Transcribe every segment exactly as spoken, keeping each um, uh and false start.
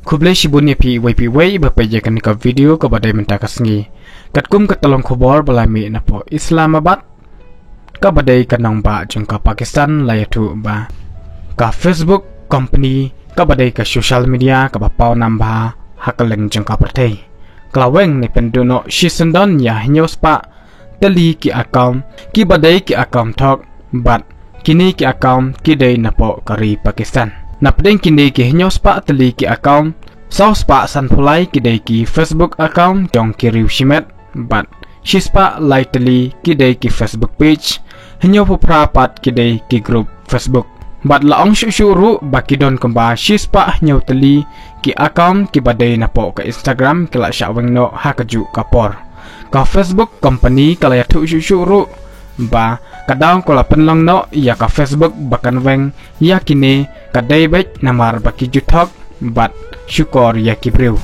Khublei shibun ïa phi iwei pa iwei ba peit ïa kane ka video kaba dei mynta ka sngi. Katkum ka tyllong khubor ba la mih napoh Islamabad, kaba dei ka nongbah jong ka Pakistan, la ïathuh ba ka Facebook company, kaba dei ka social media kaba pawnam bha ha kylleng jong ka pyrthei, ka la weng ne pynduh noh shisyndon ïa hynñiew spah tylli ki account kiba dei ki account thok, bad kine ki account ki dei napoh ka ri Pakistan. Napdeng kine ki hynñiew spah tylli ki account, saw spah sanphew lai ki dei ki Facebook account jong ki riew shimet, bad shi spah lai tylli ki dei ki Facebook page, hynñiew phew phra pat ki dei ki group Facebook. Bad la ong shuh shuh ruh ba ki don kumba shi spah hynñiew tylli ki account kiba dei napoh ka Instagram ki la shah weng noh ha kajuh ka por. Ka Facebook company ka la ïathuh shuh shuh ruh ba ka daw ka la pynlong noh ïa ka Facebook ba kan weng ïa kine ka dei beit namar ba ki ju thok bad shukor ïa ki briew.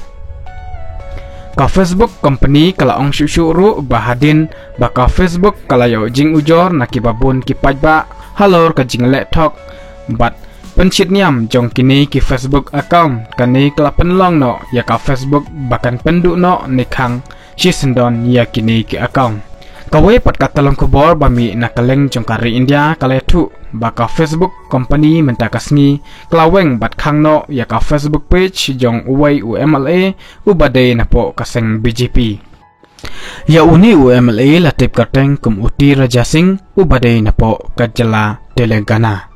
Ka Facebook company ka la ong shuh shuh ruh ba hadien ba ka Facebook ka la ïoh jingujor na kiba bun ki paidbah halor ka jingleh thok bad pynshit niam jong kine ki Facebook account, kane ka la pynlong noh ïa ka Facebook ba kan pynduh noh ne khang shisyndon ïa kine ki account. Kawei pat ka tyllong khubor ba mih na kylleng jong ka ri India ka la ïathuh ba ka Facebook company mynta ka sngi ka la weng bad khang noh ïa ka Facebook page jong uwei u M L A uba dei napoh ka seng B J P. Ïa une u M L A la tip kyrteng kum u T Raja Singh uba dei napoh ka jylla Telangana.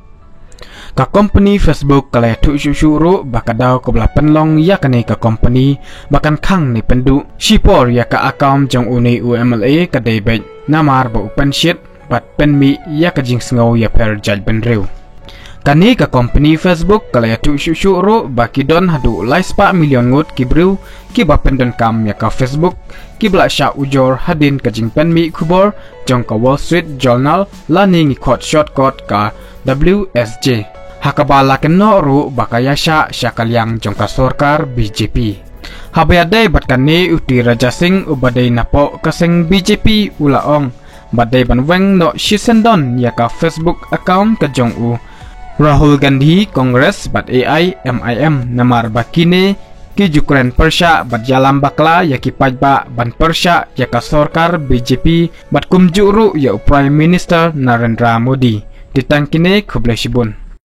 Ka company Facebook ka la ïathuh shuh shuh ruh ba ka daw kaba la pynlong ïa kane ka company ba kan khang ne pynduh shipor ïa ka account jong une u M L A ka dei beit namar ba u pynshit bad pynmih ïa ka jingsngew ïapher jaitbynriew. Kane ka company Facebook ka la ïathuh shuh shuh ruh ba ki don haduh lai spah million ngut ki briew kiba pyndonkam ïa ka Facebook kiba la shah ujor hadien ka jingpynmih khubor jong ka Wall Street Journal lane ngi khot shortcut ka W S J, ha kaba la kynnoh ruh ba ka ïaishah sha ka liang jong ka sorkar B J P. Haba ïadei bad kane u T Raja Singh uba dei napoh ka seng B J P u la ong ba dei ban weng noh shisyndon ïa ka Facebook account ka jong u Rahul Gandhi, Congress bad A I M I M namar ba kine ki ju kren pyrshah bad ïalam bakla ïa ki paidbah ban pyrshah ïa ka sorkar B J P bad kumjuh ruh ïa u Prime Minister Narendra Modi. Te tang kine, khublei shibun.